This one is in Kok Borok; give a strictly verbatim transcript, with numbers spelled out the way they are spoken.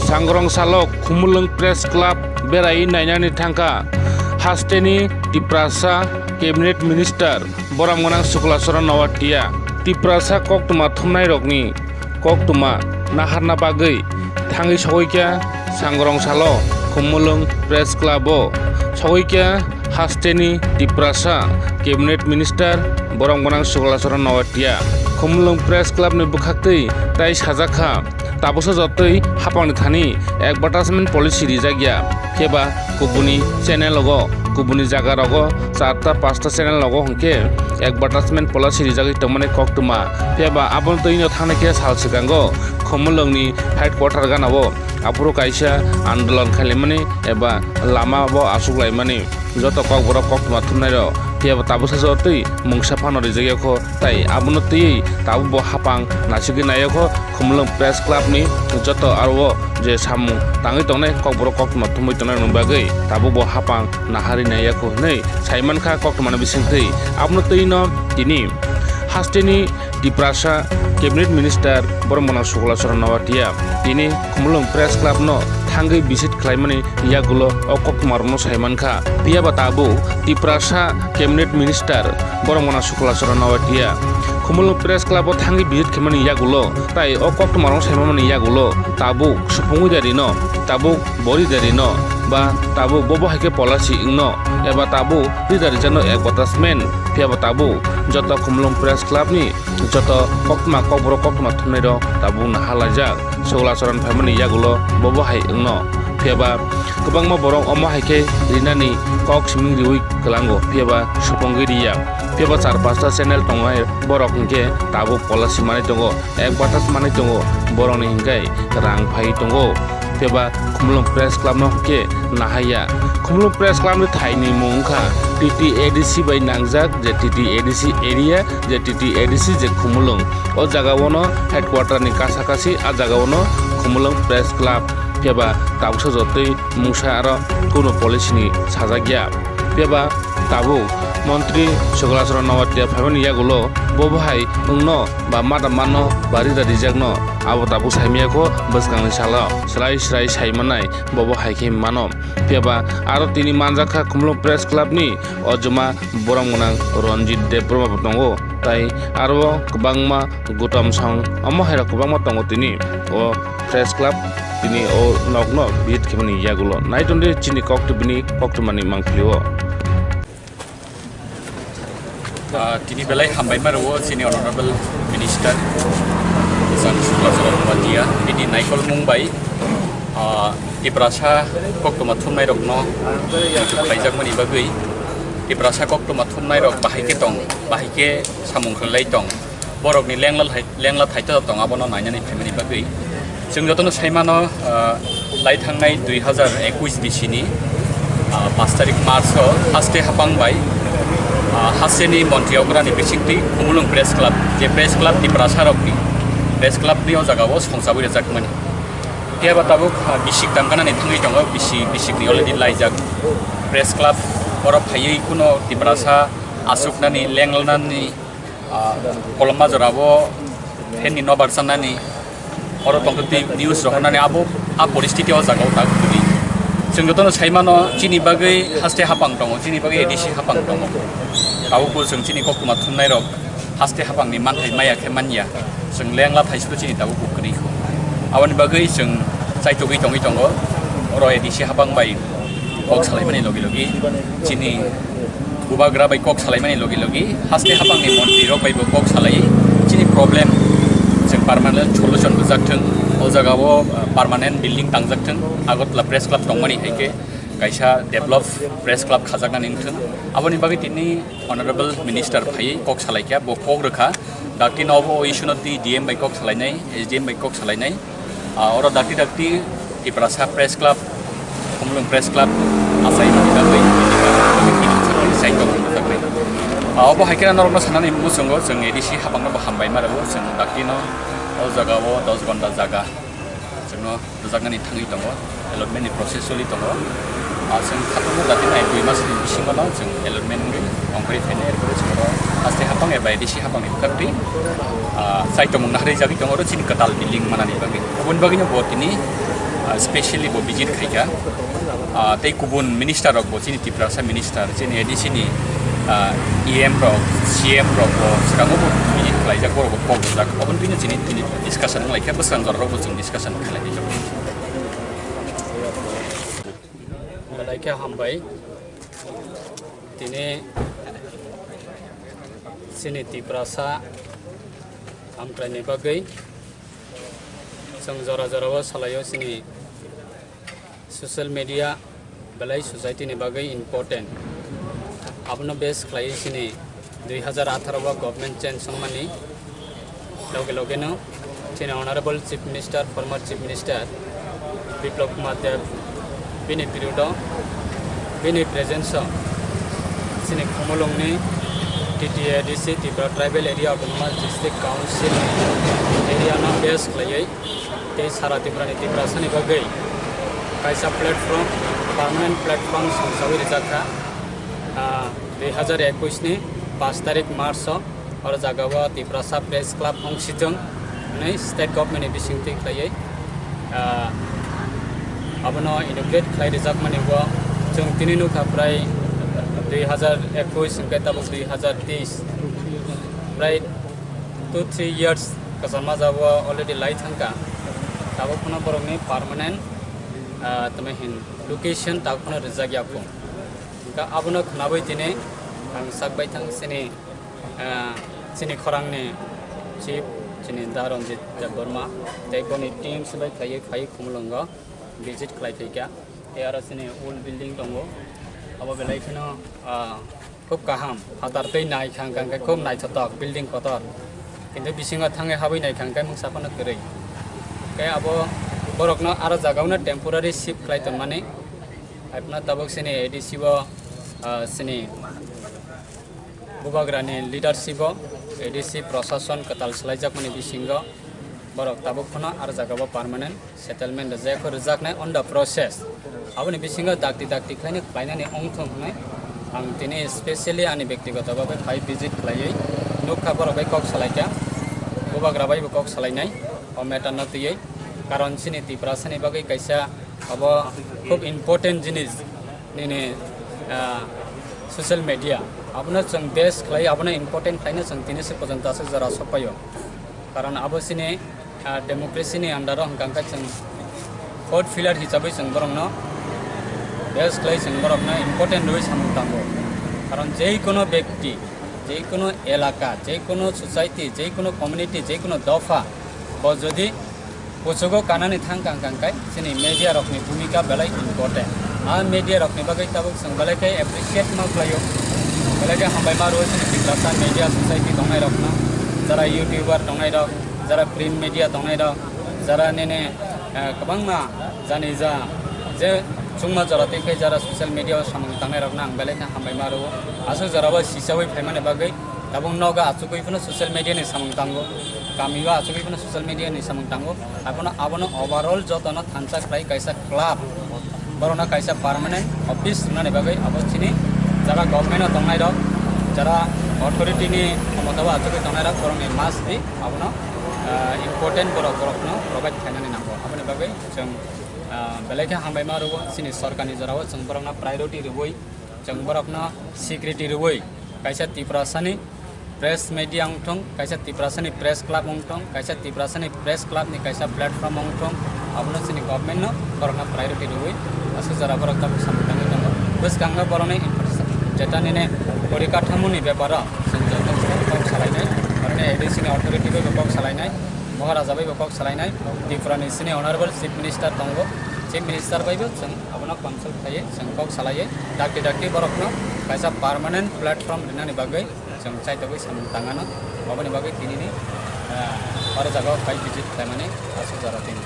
Sangrong salo Khumulwng Press Club berai nainani thangkha hasteni Tiprasa Cabinet Minister borok gwnang Sukla Charan Noatia. Tiprasa koktwma thumnairokni koktwma naharna bagwi thangwi sogoikha Sangrong salo Khumulwng Press Club o sogoikha hasteni Tiprasa Cabinet Minister borok gwnang Sukla Charan Noatia. Khumulwng Press Club ni bwkhaktwi tai sajakha, tabuksa jotoi hapangni thani advertisement policy rijak ya, phiya ba kubuni channel rogo, kubuni jaga rogo, charta pasta channel rogo hwnkhe advertisement policy rijagwi tongmani koktwma. Phiya ba abono twi no thangnai khe sal swkango Khumulwngni headquarter ganao aphuru kaisa andolon khailaimani eba lama bo asuk laimani. Joto kokborok koktwma thumnairok phiya ba tabuksa jotoi mungsa phano rijak ya kho, tai abono twiwi tabuk bo hapang nasigwi nai ya kho. Khumulwng Press Club ni joto aro o je samung tangwi tongnai kokborok koktwma thumwi tongnai rokni bagwi tabuk bo hapang naharwi nai ya kho hwnwi sai mankha koktwmani bisingtwi. Abono twi no tini hasteni Tiprasa Cabinet Minister borok gwnang Sukla Charan Noatia tini Khumulwng Press Club no thangwi visit khlaimani yagulo o koktwmarokno sai mankha. Phiya ba tabuk Tiprasa Cabinet Minister borok gwnang Sukla Charan Noatia Khumulwng Press Club o thangwi visit khaimani yagulo tai o koktwmarokno sai manmani yagulo tabuk supungwi da rino, tabuk bori da rino, ba tabuk bobo hai khe policy wngno, eba tabuk rida rijakno advertisement, phiya ba tabuk joto Khumulwng Press Club ni joto koktwma kokborok koktwma thumnairok tabuk naharlaijak. Sukla Charan phaimani yagulo bobo hai wngno. Phiya ba kwbangma borok omo hai khe rinani kok siming riwi kwlango, phiya ba supungwi riya. Phiya ba char pasta channel tongnai borok hinkhe tabuk policy manwi tongo, advertise manwi tongo, borokni hinkhe rang phaiwi tongo. Phiya ba Khumulwng Press Club no hinkhe nahaiya. Khumulwng Press Club ni thaini mung wngkha T T A D C bai nangjak, je T T A D C area, je T T A D C je Khumulwng. O jaga o no headquarter ni kasa kasi, a jaga o no Khumulwng Press Club. Phiya ba tabuksa jotoi mungsa aro kuno policy ni sajak ya. Phiya ba tabuk Montri Sukla Charan Noatia phaimani yagulo bobo hai wngno ba mata manno ba rida rijakno abo tabuk saimaya kho bwskangni salo swrai swrai sai manai bobo hai khe mano. Phiya ba aro tini manjak kha Khumulwng Press Club ni o juma borok gwnang Ranjit Debbarma bo tongo, tai aro kwbangma Gautam Song omo hai rok kwbangma tongo tini o Press Club tini o nokno visit khaimani yagulo. Nai tongdi chini koktwbini koktwmani mangpili o. Ah, tini belai hambai ma rwo chini Honorable Minister Jan Sukla Charan Noatia bini naikolmung bai, ah, Tiprasa koktwma thumnai rokno muchuk khlaijakmani bagwi, Tiprasa koktwma thumnai rok bahai khe tong, bahai khe samung khlai tong, borokni lengla hai lengla thaito tong abono nainani phaimani bagwi. Chwng jotono sai mano, ah, lai thangnai dui hazar ekush bisini, ah, pash tarik March o haste hapang bai, ah, hasteni montri ograni bisingtwi Khumulwng Press Club, je Press Club Tiprasa rokni Press Club ni o jaga o songchabwi rwjakmani. Phiya ba tabuk, ah, bisik tangkanani thangwi tongo, bisi-, bisikni already laijak Press Club, oro phaiwi kuno Tiprasa asuknani, lenglanani, ah, kolomma jorabo phenni nobar sanani, oro tongtwtwi news rohornani abo a poristiti o jaga o tak kwrwi. Chwng jotono sai mano chini bagwi haste hapang tongo, chini bagwi A D C hapang tongo. Tabukbo chwng chini koktwma thumnairok haste hapangni manthai maya khe manya. Chwng lengla thaisukhe chini tabukbo kwrwi kho. Aboni bagwi chwng chaitugwi tongwi tongo, oro A D C hapang bai kok salaimani logi logi chini bubagra bai kok salaimani logi logi haste hapangni montri rok bai bo kok salai, chini problem chwng permanent solution rwjak thwng, o jaga o, uh, permanent building tangjak thwng, Agartala Press Club tongmani hai khe kaisa develop Press Club khajaknani wngthwng. Aboni bagwi tini Honorable Minister phaiwi kok salai kha, bo kok rwkha, dakti no obo o issue no twi D M bai kok salainai, S D M bai kok salainai. Ah, oro dakti dakti Tiprasa Press Club, Khumulwng Press Club, asai rok bagwi, sai tong rok bagwi. Ah, obo hai khe norokno sanani muchungo chwng A D C hapangno bo hambai ma rwo, chwng dakti no o jaga o dos ghonta jaga chwngno rwjaknani thangwi tongo, allotment ni process choli tongo. Ah, chwng khatungma dakti nai dui mas ni bisingo no chwng allotment wngwi ongkhorwi phainai, erpore chwng oro haste hapang eba A D C hapang ni bwkhak twi, ah, chaitomung naharwi jagwi tongo oro chini kwtal building manani bagwi. Aboni bagwino bo tini Ah, specially bo visit khaikha. Ah, tei kubun minister rok bo, chini Tiprasa minister, chini A D C ni, ah, E M rok, C M rok bo swkango bo visit khlaijak, borok bo kok rijak. Oboni bini chini, chini discussion wnglaikha, bwskango rok bo chwng discussion khlailaijak. Belai khe hambai. Tini chini Tiprasa Amkraini bagwi chwng jora jorao salaio chini social media belai society ni bagwi important. Abono base khlaiwi chini dui hazar atharo o government change wngmani loge loge no chini Honorable Chief Minister, former Chief Minister Biplab Kumar Deb, bini period o, bini presence o chini Khumulwng ni T T A D C, Tripura Tribal Area Autonomous District Council area no base khlaiwi tei sara Tripura ni Tiprasa ni bagwi kaisa platform, permanent platform songsawi rijak kha, ah, dui hazar ekush ni paanch tarik March o. Oro jaga o Tiprasa Press Club wng sijwng hwnwi state government ni bisingtwi khlaiwi, ah, abono inaugurate khlai rijakmani o chwng tini nukha prai dui hazar ekush hwnkhe tabuk dui hazar teis, prai two three years kwchama jagao already lai thangkha, tabuk phano borokni permanent, ah, tamo hin location tabuk phano rijak ya kho. Hwnkhe abono khnawi tini ang sak baithang chini, ah, chini khorangni chief, chini Da Ranjit Debbarma tei boni team se bai khlaiwi phaiwi Khumulwngo visit khlai phaikha. Tei aro chini old building tongo, abo belai kheno, ah, khub kaham, phatar tei naikha hwnkhe khub naithotok building kotor, kintu bisingo thangwi habwi naikha hwnkhe mungsa phano kwrwi. Tei abo borokno aro jagao no temporary shift khlai tongmani. Haiphano tabuk chini A D C o, ah, chini bubagrani leadership o A D C prosason kwtal swlaijakmani bisingo borok tabuk phano aro jagao permanent settlement rwjak, rijaknai on the process. Aboni bisingo dakti dakti khlaino khlainani wngthung hwnwi ang tini specially ani bektigoto bagwi phai visit khlaiwi nukha, borok bai kok salaikha, bubagra bai bo kok salainai o matter no twiwi, karon chini Tiprasani bagwi kaisa Abo khub important jinis nini, ah, social media. Abono chwng base khlai, abono important khlaino chwng tini se porjonto aswk jora sok paio. Karon abo chini, ah, democracy ni under o hwnkha hwnkhe chwng fourth pillar hisabwi chwng borokno base khlai, chwng borokno important rwui samung tango. Karon jeikono bekti, jeikono elaka, jeikono society, jeikono community, jeikono dopha bo jodi kuchugo kanani thang kang kang kai chini media rokni bhumika belai important. A media rokni bagwi tabuk chwng belai khe appreciate ma khlaio, belai khe hambai ma rwo chini Tiprasa media society tongnai rokno, jara YouTuber tongnai rok, jara print media tongnai rok, jara nini, eh, kwbangma jani ja je chwngma jora tei khe jara social media o samung tangnai rokno ang belai khe hambai ma rwo. Aswk jora bo sichawi phaimani bagwi tabuk nogo achugwi phano social media ni samung tango, kami o achugwi phano social media ni samung tango. Abono, abono overall jotono thansa khlai kaisa club, borokno kaisa permanent office rwnani bagwi abo chini jara government o tongnai rok, jara authority ni khomota o achugwi tongnai rok, borokni must be abono, ah, important borok, borokno provide khainani nango. Aboni bagwi chwng, ah, belai khe hambai ma rwo chini sorkarni jorao chwng borokno priority rwui, chwng borokno security rwui kaisa Tiprasani press media wngthung, kaisa Tiprasani press club wngthung, kaisa Tiprasani press club ni kaisa platform wngthung, abono chini government no borokno priority rwui aswk jora borok tabuk samung tangwi tongo. Bwskango borokni infrastructure, jeta nini porikathamoni beparo chwng joto kok salainai, borokni A D C ni authority bai bo kok salainai, Maharaja bai bo kok salainai, Tripura ni chini honorable chief minister tongo, chief minister bai bo chwng abono consult khaiwi chwng kok salaiwi dakti dakti borokno kaisa permanent platform rinani bagwi chwng chaitogwi samung tangano. Aboni bagwi tinini, ah, oro jagao phai visit khlaimani aswk jora tini.